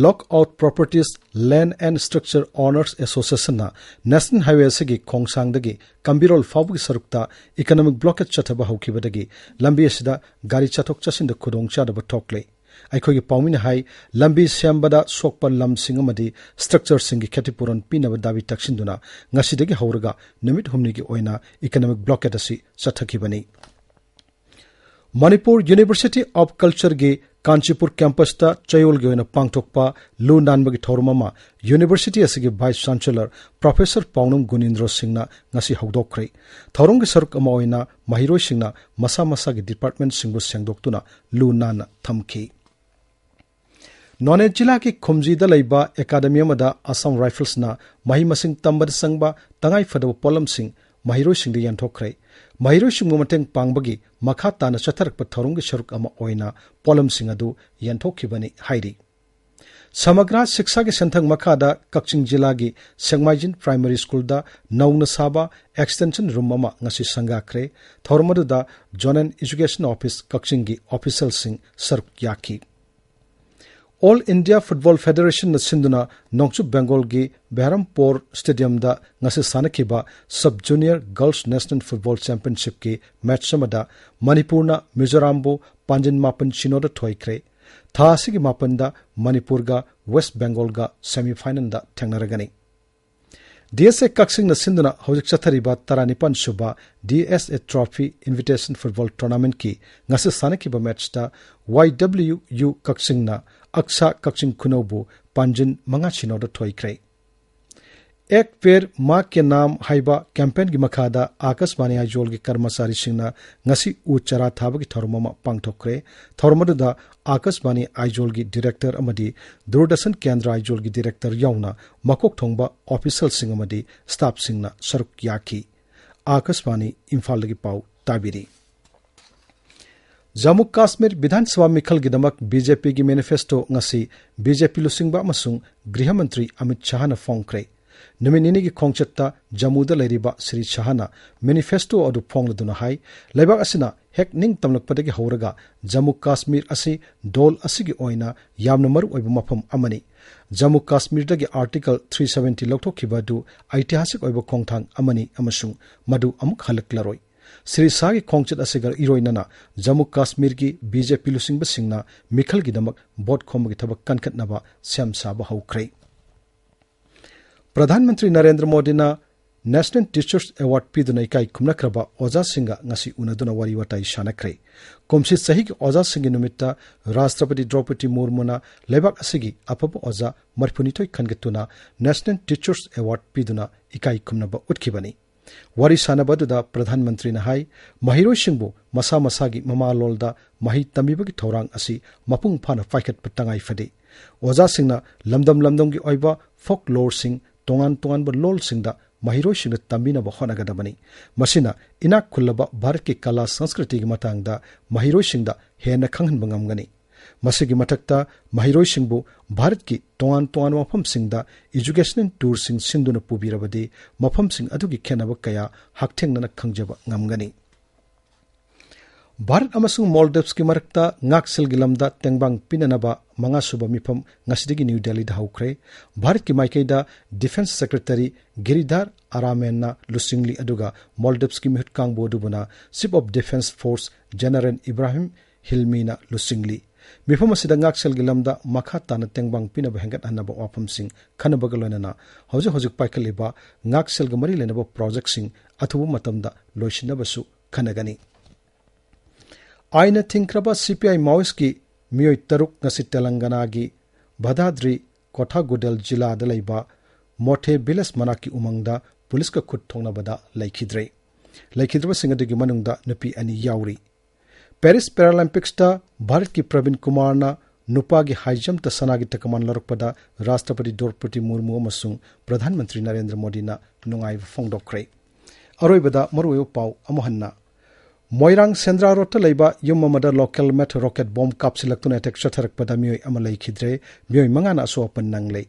Lockout Properties Land and Structure Owners Associationꯅ National Highway ꯑꯁꯤꯒꯤ ꯈꯣꯡꯁꯥꯡꯗꯒꯤ ꯀꯝꯕꯤꯔꯣꯜ ꯐꯥꯎꯕꯒꯤ ꯁꯔꯨꯛꯇ economic blockade ꯆꯠꯊꯕ ꯍꯧꯈꯤꯕꯗꯒꯤ ꯂꯝꯕꯤ ꯑꯁꯤꯗ ꯒꯥꯔꯤ ꯆꯠꯊꯣꯛ ꯆꯠꯁꯤꯟꯗ ꯈꯨꯗꯣꯡꯆꯥꯗꯕ ꯊꯣꯛꯂꯦ꯫ ꯑꯩꯈꯣꯏꯒꯤ ꯄꯥꯎꯃꯤꯅ ꯍꯥꯏ, ꯂꯝꯕꯤ ꯁꯦꯝꯕꯗ ꯁꯣꯛꯄ ꯂꯝꯁꯤꯡ ꯑꯃꯗꯤ ꯁ꯭ꯇ꯭ꯔꯛꯆꯔꯁꯤꯡꯒꯤ ꯈꯦꯇꯤꯄꯨꯔꯣꯟ ꯄꯤꯅꯕ ꯗꯥꯕꯤ ꯇꯛꯁꯤꯟꯗꯨꯅ ꯉꯁꯤꯗꯒꯤ ꯍꯧꯔꯒ ꯅꯨꯃꯤꯠ ꯍꯨꯝꯅꯤꯒꯤ ꯑꯣꯏꯅ ꯏꯀꯅꯣꯃꯤꯛ ꯕ꯭ꯂꯣꯀꯦꯠ ꯑꯁꯤ ꯆꯠꯊꯈꯤꯕꯅꯤ꯫ ꯃꯅꯤꯄꯨꯔ ꯌꯨꯅꯤꯚꯔꯁꯤꯇꯤ ꯑꯣꯐ ꯀꯜꯆꯔꯒꯤ ꯀꯥꯟꯆꯤꯄꯨꯔ ꯀꯦꯝꯄꯁꯇ ꯆꯌꯣꯜꯒꯤ ꯑꯣꯏꯅ ꯄꯥꯡꯊꯣꯛꯄ ꯂꯨ ꯅꯥꯟꯕꯒꯤ ꯊꯧꯔꯝ ꯑꯃ ꯌꯨꯅꯤꯚꯔꯁꯤꯇꯤ ꯑꯁꯤꯒꯤ ꯚꯥꯏꯁ ꯆꯥꯟꯁꯦꯂꯔ ꯄ꯭ꯔꯣꯐꯦꯁꯔ ꯄꯥꯎꯅꯝ ꯒꯨꯅꯤꯟꯗ꯭ꯔꯣ ꯁꯤꯡꯅ ꯉꯁꯤ ꯍꯧꯗꯣꯛꯈ꯭ꯔꯦ꯫ ꯊꯧꯔꯝꯒꯤ ꯁꯔꯨꯛ ꯑꯃ ꯑꯣꯏꯅ ꯃꯍꯩꯔꯣꯏꯁꯤꯡꯅ ꯃꯁꯥ ꯃꯁꯥꯒꯤ ꯗꯤꯄꯥꯔꯠꯃꯦꯟꯠꯁꯤꯡꯕꯨ ꯁꯦꯡꯗꯣꯛꯇꯨꯅ ꯂꯨ ꯅꯥꯟꯅ ꯊꯝꯈꯤ꯫ ꯅꯣꯅꯦ ꯖꯤꯂꯥꯒꯤ ꯈꯨꯝꯖꯤꯗ ꯂꯩꯕ ꯑꯦꯀꯥꯗꯃꯤ ꯑꯃꯗ ꯑꯁꯥꯝ ꯔꯥꯏꯐꯜꯁꯅ ꯃꯍꯩ ꯃꯁꯤꯡ ꯇꯝꯕꯗ ꯆꯪꯕ ꯇꯉꯥꯏ ꯐꯗꯕ ꯄꯣꯠꯂꯝꯁꯤꯡ ꯃꯍꯩꯔꯣꯏꯁꯤꯡꯗ ꯌꯦꯟꯊꯣꯛꯈ꯭ꯔꯦ꯫ ꯃꯍꯩꯔꯣꯏꯁꯤꯡꯕꯨ ꯃꯇꯦꯡ ꯄꯥꯡꯕꯒꯤ ꯃꯈꯥ ꯇꯥꯅ ꯆꯠꯊꯔꯛꯄ ꯊꯧꯔꯝꯒꯤ ꯁꯔꯨꯛ ꯑꯃ ꯑꯣꯏꯅ ꯄꯣꯠꯂꯝꯁꯤꯡ ꯑꯗꯨ ꯌꯦꯟꯊꯣꯛꯈꯤꯕꯅꯤ ꯍꯥꯏꯔꯤ꯫ ꯁꯃꯒ꯭ꯔꯥ ꯁꯤꯛꯁꯥꯒꯤ ꯁꯦꯟꯊꯪ ꯃꯈꯥꯗ ꯀꯛꯆꯤꯡ ꯖꯤꯂꯥꯒꯤ ꯁꯦꯡꯃꯥꯏꯖꯤꯟ ꯄ꯭ꯔꯥꯏꯃꯔꯤ ꯁ꯭ꯀꯨꯜꯗ ꯅꯧꯅ ꯁꯥꯕ ꯑꯦꯛꯁꯇꯦꯟꯁꯟ ꯔꯨꯝ ꯑꯃ ꯉꯁꯤ ꯁꯪꯒꯥꯈ꯭ꯔꯦ꯫ ꯊꯧꯔꯝ ꯑꯗꯨꯗ ꯖꯣꯅꯦꯜ ꯑꯦꯖꯨꯀꯦꯁꯟ ꯑꯣꯐꯤꯁ ꯀꯛꯆꯤꯡꯒꯤ ꯑꯣꯐꯤꯁꯤꯌꯦꯜꯁꯤꯡ ꯁꯔꯨꯛ ꯌꯥꯈꯤ꯫ ꯑꯣꯜ ꯏꯟꯗꯤꯌꯥ ꯐꯨꯠꯕꯣꯜ ꯐꯦꯗꯔꯦꯁꯟꯅ ꯁꯤꯟꯗꯨꯅ ꯅꯣꯡꯆꯨꯞ ꯕꯦꯡꯒꯣꯜꯒꯤ ꯕꯦꯍꯔꯝꯄꯨꯔ ꯁ꯭ꯇꯦꯗꯤꯌꯝꯗ ꯉꯁꯤ ꯁꯥꯟꯅꯈꯤꯕ sub junior girls national football ꯆꯦꯝꯄꯤꯌꯟꯁꯤꯞꯀꯤ ꯃꯦꯆ ꯑꯃꯗ ꯃꯅꯤꯄꯨꯔꯅ ꯃꯤꯖꯣꯔꯥꯝꯕꯨ ꯄꯥꯟꯖꯤꯟ ꯃꯥꯄꯟ ꯁꯤꯅꯣꯗ ꯊꯣꯏꯈ꯭ꯔꯦ꯫ ꯊꯥ ꯑꯁꯤꯒꯤ ꯃꯥꯄꯟꯗ ꯃꯅꯤꯄꯨꯔꯒ ꯋꯦꯁ ꯕꯦꯡꯒꯣꯜꯒ ꯁꯦꯃꯤꯐꯥꯏꯅꯦꯜꯗ ꯊꯦꯡꯅꯔꯒꯅꯤ꯫ ꯗꯤ ꯑꯦꯁ ꯑꯦ ꯀꯛꯆꯤꯡꯅ ꯁꯤꯟꯗꯨꯅ ꯍꯧꯖꯤꯛ ꯆꯠꯊꯔꯤꯕ ꯇꯔꯥꯅꯤꯄꯥꯟ ꯁꯨꯕ ꯗꯤ ꯑꯦꯁ ꯑꯦ ꯇ꯭ꯔꯣꯐꯤ ꯏꯟꯚꯤꯇꯦꯁꯟ ꯐꯨꯠꯕꯣꯜ ꯇꯣꯔꯅꯥꯃꯦꯟꯠꯀꯤ ꯉꯁꯤ ꯁꯥꯟꯅꯈꯤꯕ ꯃꯦꯆꯇ ꯋꯥꯏ ꯗꯕ꯭ꯂꯤꯎ ꯌꯨ ꯀꯛꯆꯤꯡꯅ ꯑꯛꯁꯥ ꯀꯛꯆꯤꯡ ꯈꯨꯅꯧꯕꯨ ꯄꯥꯟꯖꯤꯟ ꯃꯉꯥ ꯁꯤꯅꯣꯗ ꯊꯣꯏꯈ꯭ꯔꯦ꯫ ꯑꯦꯛ ꯄꯦꯔ ꯃꯥ ꯀꯦ ꯅꯥꯝ ꯍꯥꯏꯕ ꯀꯦꯝꯄꯦꯟꯒꯤ ꯃꯈꯥꯗ ꯑꯥꯀꯥꯁꯕꯥꯅꯤ ꯑꯥꯏꯖꯣꯜꯒꯤ ꯀꯔꯃꯆꯥꯔꯤꯁꯤꯡꯅ ꯉꯁꯤ ꯎ ꯆꯥꯔꯥ ꯊꯥꯕꯒꯤ ꯊꯧꯔꯝ ꯑꯃ ꯄꯥꯡꯊꯣꯛꯈ꯭ꯔꯦ꯫ ꯊꯧꯔꯝ ꯑꯗꯨꯗ ꯑꯥꯀꯥꯁꯕꯥꯅꯤ ꯑꯥꯏꯖꯣꯜꯒꯤ ꯗꯤꯔꯦꯛꯇꯔ ꯑꯃꯗꯤ ꯗꯨꯔꯗꯔꯁꯟ ꯀꯦꯟꯗ꯭ꯔ ꯑꯥꯏꯖꯣꯜꯒꯤ ꯗꯤꯔꯦꯛꯇꯔ ꯌꯥꯎꯅ ꯃꯀꯣꯛ ꯊꯣꯡꯕ ꯑꯣꯐꯤꯁꯤꯌꯦꯜꯁꯤꯡ ꯑꯃꯗꯤ ꯁ꯭ꯇꯥꯐꯁꯤꯡꯅ ꯁꯔꯨꯛ ꯌꯥꯈꯤ꯫ ꯑꯥꯀꯥꯁꯕꯥꯅꯤ ꯏꯝꯐꯥꯜꯗꯒꯤ ꯄꯥꯎ ꯇꯥꯕꯤꯔꯤ꯫ ꯖꯝꯃꯨ ꯀꯥꯁꯃꯤꯔ ꯕꯤꯙꯥꯟ ꯁꯚꯥ ꯃꯤꯈꯜꯒꯤꯗꯃꯛ ꯕꯤ ꯖꯦ ꯄꯤꯒꯤ ꯃꯦꯅꯤꯐꯦꯁꯇꯣ ꯉꯁꯤ ꯕꯤ ꯖꯦ ꯄꯤ ꯂꯨꯆꯤꯡꯕ ꯑꯃꯁꯨꯡ ꯒ꯭ꯔꯤꯍ ꯃꯟꯇ꯭ꯔꯤ ꯑꯃꯤꯠ ꯁꯥꯍꯅ ꯐꯣꯡꯈ꯭ꯔꯦ꯫ ꯅꯨꯃꯤꯠ ꯅꯤꯅꯤꯒꯤ ꯈꯣꯡꯆꯠꯇ ꯖꯝꯃꯨꯗ ꯂꯩꯔꯤꯕ ꯁ꯭ꯔꯤ ꯁꯥꯍꯅ ꯃꯦꯅꯤꯐꯦꯁꯇꯣ ꯑꯗꯨ ꯐꯣꯡꯂꯗꯨꯅ ꯍꯥꯏ, ꯂꯩꯕꯥꯛ ꯑꯁꯤꯅ ꯍꯦꯛ ꯅꯤꯡꯇꯝꯂꯛꯄꯗꯒꯤ ꯍꯧꯔꯒ ꯖꯝꯃꯨ ꯀꯥꯁꯃꯤꯔ ꯑꯁꯤ ꯗꯣꯜ ꯑꯁꯤꯒꯤ ꯑꯣꯏꯅ ꯌꯥꯝꯅ ꯃꯔꯨ ꯑꯣꯏꯕ ꯃꯐꯝ ꯑꯃꯅꯤ꯫ ꯖꯝꯃꯨ ꯀꯥꯁꯃꯤꯔꯗꯒꯤ ꯑꯥꯔꯇꯤꯀꯜ ꯊ꯭ꯔꯤ ꯁꯚꯦꯟꯇꯤ ꯂꯧꯊꯣꯛꯈꯤꯕ ꯑꯗꯨ ꯑꯩꯇꯤꯍꯥꯁꯤꯛ ꯑꯣꯏꯕ ꯈꯣꯡꯊꯥꯡ ꯑꯃꯅꯤ ꯑꯃꯁꯨꯡ ꯃꯗꯨ ꯑꯃꯨꯛ ꯍꯜꯂꯛꯂꯔꯣꯏ꯫ ꯁ꯭ꯔꯤ ꯁꯥꯍꯒꯤ ꯈꯣꯡꯆꯠ ꯑꯁꯤꯒ ꯏꯔꯣꯏꯅꯅ ꯖꯝꯃꯨ ꯀꯥꯁꯃꯤꯔꯒꯤ ꯕꯤ ꯖꯦ ꯄꯤ ꯂꯨꯆꯤꯡꯕꯁꯤꯡꯅ ꯃꯤꯈꯜꯒꯤꯗꯃꯛ ꯚꯣꯠ ꯈꯣꯝꯕꯒꯤ ꯊꯕꯛ ꯀꯟꯈꯠꯅꯕ ꯁꯦꯝ ꯁꯥꯕ ꯍꯧꯈ꯭ꯔꯦ꯫ ꯄ꯭ꯔꯙꯥꯟ ꯃꯟꯇ꯭ꯔꯤ ꯅꯔꯦꯟꯗ꯭ꯔ ꯃꯣꯗꯤꯅ National Teachers Award ꯄꯤꯗꯨꯅ ꯏꯀꯥꯏ ꯈꯨꯝꯅꯈ꯭ꯔꯕ ꯑꯣꯖꯥꯁꯤꯡꯒ ꯉꯁꯤ ꯎꯅꯗꯨꯅ ꯋꯥꯔꯤ ꯋꯥꯇꯥꯏ ꯁꯥꯟꯅꯈ꯭ꯔꯦ꯫ ꯀꯨꯝꯁꯤ ꯆꯍꯤꯒꯤ ꯑꯣꯖꯥꯁꯤꯡꯒꯤ ꯅꯨꯃꯤꯠꯇ ꯔꯥꯁꯇ꯭ꯔꯄꯇꯤ ꯗ꯭ꯔꯧꯄꯗꯤ ꯃꯨꯔꯃꯨꯅ ꯂꯩꯕꯥꯛ ꯑꯁꯤꯒꯤ ꯑꯐꯕ ꯑꯣꯖꯥ ꯃꯔꯤꯐꯨꯅꯤꯊꯣꯏ ꯈꯟꯒꯠꯇꯨꯅ National Teachers Award ꯄꯤꯗꯨꯅ ꯏꯀꯥꯏ ꯈꯨꯝꯅꯕ ꯎꯠꯈꯤꯕꯅꯤ꯫ ꯋꯥꯔꯤ ꯁꯥꯟꯅꯕ ꯑꯗꯨꯗ ꯄ꯭ꯔꯙꯥꯟ ꯃꯟꯇ꯭ꯔꯤꯅ ꯍꯥꯏ, ꯃꯍꯩꯔꯣꯏꯁꯤꯡꯕꯨ ꯃꯁꯥ ꯃꯁꯥꯒꯤ ꯃꯃꯥ ꯂꯣꯜꯗ ꯃꯍꯩ ꯇꯝꯕꯤꯕꯒꯤ ꯊꯧꯔꯥꯡ ꯑꯁꯤ ꯃꯄꯨꯡ ꯐꯥꯅ ꯄꯥꯏꯈꯠꯄ ꯇꯉꯥꯏ ꯐꯗꯦ꯫ ꯑꯣꯖꯥꯁꯤꯡꯅ ꯂꯝꯗꯝ ꯂꯝꯗꯝꯒꯤ ꯑꯣꯏꯕ ꯐꯣꯛ ꯂꯣꯔꯁꯤꯡ, ꯇꯣꯉꯥꯟ ꯇꯣꯉꯥꯟꯕ ꯂꯣꯜꯁꯤꯡꯗ ꯃꯍꯩꯔꯣꯏꯁꯤꯡꯗ ꯇꯝꯕꯤꯅꯕ ꯍꯣꯠꯅꯒꯗꯕꯅꯤ꯫ ꯃꯁꯤꯅ ꯏꯅꯥꯛ ꯈꯨꯜꯂꯕ ꯚꯥꯔꯠꯀꯤ ꯀꯂꯥ ꯁꯪꯁꯀ꯭ꯔꯤꯇꯤꯒꯤ ꯃꯇꯥꯡꯗ ꯃꯍꯩꯔꯣꯏꯁꯤꯡꯗ ꯍꯦꯟꯅ ꯈꯪꯍꯟꯕ ꯉꯝꯒꯅꯤ꯫ ꯃꯁꯤꯒꯤ ꯃꯊꯛꯇ, ꯃꯍꯩꯔꯣꯏꯁꯤꯡꯕꯨ ꯚꯥꯔꯠꯀꯤ ꯇꯣꯉꯥꯟ ꯇꯣꯉꯥꯟꯕ ꯃꯐꯝꯁꯤꯡꯗ educational tourꯁꯤꯡ ꯁꯤꯟꯗꯨꯅ ꯄꯨꯕꯤꯔꯕꯗꯤ, ꯃꯐꯝꯁꯤꯡ ꯑꯗꯨꯒꯤ ꯈꯦꯠꯅꯕ ꯀꯌꯥ ꯍꯛꯊꯦꯡꯅꯅ ꯈꯪꯖꯕ ꯉꯝꯒꯅꯤ꯫ ꯚꯥꯔꯠ ꯑꯃꯁꯨꯡ ꯃꯣꯜꯗꯤꯚꯁꯀꯤ ꯃꯔꯛꯇ ꯉꯥꯛꯁꯦꯜꯒꯤ ꯂꯝꯗ ꯇꯦꯡꯕꯥꯡ ꯄꯤꯅꯅꯕ ꯃꯉꯥꯁꯨꯕ ꯃꯤꯐꯝ ꯉꯁꯤꯗꯒꯤ ꯅ꯭ꯌꯨ ꯗꯦꯜꯂꯤꯗ ꯍꯧꯈ꯭ꯔꯦ꯫ ꯚꯥꯔꯠꯀꯤ ꯃꯥꯏꯀꯩꯗ Defence Secretary ꯒꯤꯔꯤꯙꯔ ꯑꯔꯥꯃꯦꯟꯅ ꯂꯨꯆꯤꯡꯂꯤ, ꯑꯗꯨꯒ ꯃꯣꯜꯗꯤꯚꯁꯀꯤ ꯃꯤꯍꯨꯠ ꯀꯥꯡꯕꯨ ꯑꯗꯨꯕꯨꯅ Chief of Defence Force General Ibrahim ꯍꯤꯜꯃꯤꯅ ꯂꯨꯆꯤꯡꯂꯤ꯫ ꯃꯤꯐꯝ ꯑꯁꯤꯗ ꯉꯥꯛꯁꯦꯜꯒꯤ ꯂꯝꯗ ꯃꯈꯥ ꯇꯥꯅ ꯇꯦꯡꯕꯥꯡ ꯄꯤꯅꯕ ꯍꯦꯟꯒꯠꯍꯟꯅꯕ ꯋꯥꯐꯝꯁꯤꯡ ꯈꯟꯅꯕꯒ ꯂꯣꯏꯅꯅ ꯍꯧꯖꯤꯛ ꯍꯧꯖꯤꯛ ꯄꯥꯏꯈꯠꯂꯤꯕ ꯉꯥꯛꯁꯦꯜꯒ ꯃꯔꯤ ꯂꯩꯅꯕ ꯄ꯭ꯔꯣꯖꯦꯛꯁꯤꯡ ꯑꯊꯨꯕ ꯃꯇꯝꯗ ꯂꯣꯏꯁꯤꯟꯅꯕꯁꯨ ꯈꯟꯅꯒꯅꯤ꯫ ꯑꯥꯏꯟꯅ ꯊꯤꯡꯈ꯭ꯔꯕ ꯁꯤ ꯄꯤ ꯑꯥꯏ ꯃꯥꯑꯣꯏꯁꯀꯤ ꯃꯤꯑꯣꯏ ꯇꯔꯨꯛ ꯉꯁꯤ ꯇꯦꯂꯪꯒꯅꯥꯒꯤ ꯚꯗꯥꯗ꯭ꯔꯤ ꯀꯣꯊꯥꯒꯨꯗꯦꯜ ꯖꯤꯂꯥꯗ ꯂꯩꯕ ꯃꯣꯊꯦ ꯚꯤꯂꯦꯖ ꯃꯅꯥꯛꯀꯤ ꯎꯃꯪꯗ ꯄꯨꯂꯤꯁꯀ ꯈꯨꯠ ꯊꯣꯛꯅꯕꯗ ꯂꯩꯈꯤꯗ꯭ꯔꯦ꯫ ꯂꯩꯈꯤꯗ꯭ꯔꯕꯁꯤꯡ ꯑꯗꯨꯒꯤ ꯃꯅꯨꯡꯗ ꯅꯨꯄꯤ ꯑꯅꯤ ꯌꯥꯎꯔꯤ꯫ ꯄꯦꯔꯤꯁ ꯄꯦꯔꯥꯂꯦꯝꯄꯤꯛꯁꯇ ꯚꯥꯔꯠꯀꯤ ꯄ꯭ꯔꯕꯤꯟ ꯀꯨꯃꯥꯔꯅ ꯅꯨꯄꯥꯒꯤ ꯍꯥꯏ ꯖꯝꯞꯇ ꯁꯅꯥꯒꯤ ꯇꯀꯃꯥꯟ ꯂꯧꯔꯛꯄꯗ ꯔꯥꯁꯇ꯭ꯔꯄꯇꯤ ꯗ꯭ꯔꯧꯄꯗꯤ ꯃꯨꯔꯃꯨ ꯑꯃꯁꯨꯡ ꯄ꯭ꯔꯙꯥꯟ ꯃꯟꯇ꯭ꯔꯤ ꯅꯔꯦꯟꯗ꯭ꯔ ꯃꯣꯗꯤꯅ ꯅꯨꯡꯉꯥꯏꯕ ꯐꯣꯡꯗꯣꯛꯈ꯭ꯔꯦ꯫ ꯑꯔꯣꯏꯕꯗ ꯃꯔꯨꯑꯣꯏꯕ ꯄꯥꯎ ꯑꯃꯨꯛ ꯍꯟꯅ꯫ ꯃꯣꯏꯔꯥꯡ ꯁꯦꯟꯗ꯭ꯔꯥ ꯔꯣꯗꯇ ꯂꯩꯕ ꯌꯨꯝ ꯑꯃꯗ local made rocket bomb ꯀꯥꯞꯁꯤꯜꯂꯛꯇꯨꯅ attack ꯆꯠꯊꯔꯛꯄꯗ ꯃꯤꯑꯣꯏ ꯑꯃ ꯂꯩꯈꯤꯗ꯭ꯔꯦ, ꯃꯤꯑꯣꯏ ꯃꯉꯥꯅ ꯑꯁꯣꯛ ꯑꯄꯟ ꯅꯪꯂꯦ꯫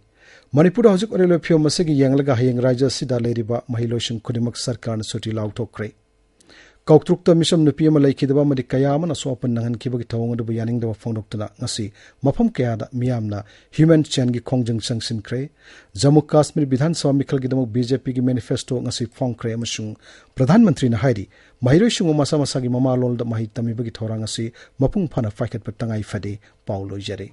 ꯃꯅꯤꯄꯨꯔꯗ ꯍꯧꯖꯤꯛ ꯑꯣꯏꯔꯤꯕ ꯐꯤꯕꯝ ꯑꯁꯤꯒꯤ ꯌꯦꯡꯂꯒ ꯍꯌꯦꯡ ꯔꯥꯖ꯭ꯌ ꯑꯁꯤꯗ ꯂꯩꯔꯤꯕ ꯃꯍꯩꯂꯣꯏꯁꯪ ꯈꯨꯗꯤꯡꯃꯛ ꯁꯔꯀꯥꯔꯅ ꯁꯨꯇꯤ ꯂꯥꯎꯊꯣꯛꯈ꯭ꯔꯦ꯫ ꯀꯥꯎꯇ꯭ꯔꯨꯛꯇ ꯃꯤꯆꯝ ꯅꯨꯄꯤ ꯑꯃ ꯂꯩꯈꯤꯗꯕ ꯑꯃꯗꯤ ꯀꯌꯥ ꯑꯃꯅ ꯑꯁꯣꯛ ꯑꯄꯟ ꯅꯪꯍꯟꯈꯤꯕꯒꯤ ꯊꯧꯑꯣꯡ ꯑꯗꯨꯕꯨ ꯌꯥꯅꯤꯡꯗꯕ ꯐꯣꯡꯗꯣꯛꯇꯨꯅ ꯉꯁꯤ ꯃꯐꯝ ꯀꯌꯥꯗ ꯃꯤꯌꯥꯝꯅ ꯍ꯭ꯌꯨꯃꯦꯟ ꯆꯦꯟꯒꯤ ꯈꯣꯡꯖꯪ ꯆꯪꯁꯤꯟꯈ꯭ꯔꯦ꯫ ꯖꯝꯃꯨ ꯀꯥꯁꯃꯤꯔ ꯕꯤꯙꯥꯟ ꯁꯚꯥ ꯃꯤꯈꯜꯒꯤꯗꯃꯛ ꯕꯤ ꯖꯦ ꯄꯤꯒꯤ ꯃꯦꯅꯤꯐꯦꯁꯇꯣ ꯉꯁꯤ ꯐꯣꯡꯈ꯭ꯔꯦ ꯑꯃꯁꯨꯡ ꯄ꯭ꯔꯙꯥꯟ ꯃꯟꯇ꯭ꯔꯤꯅ ꯍꯥꯏꯔꯤ, ꯃꯍꯩꯔꯣꯏꯁꯤꯡꯕꯨ ꯃꯁꯥ ꯃꯁꯥꯒꯤ ꯃꯃꯥꯂꯣꯟꯗ ꯃꯍꯩ ꯇꯝꯕꯤꯕꯒꯤ ꯊꯧꯔꯥꯡ ꯑꯁꯤ ꯃꯄꯨꯡ ꯐꯥꯅ ꯄꯥꯏꯈꯠꯄ ꯇꯉꯥꯏ ꯐꯗꯦ꯫ ꯄꯥꯎ ꯂꯣꯏꯖꯔꯦ꯫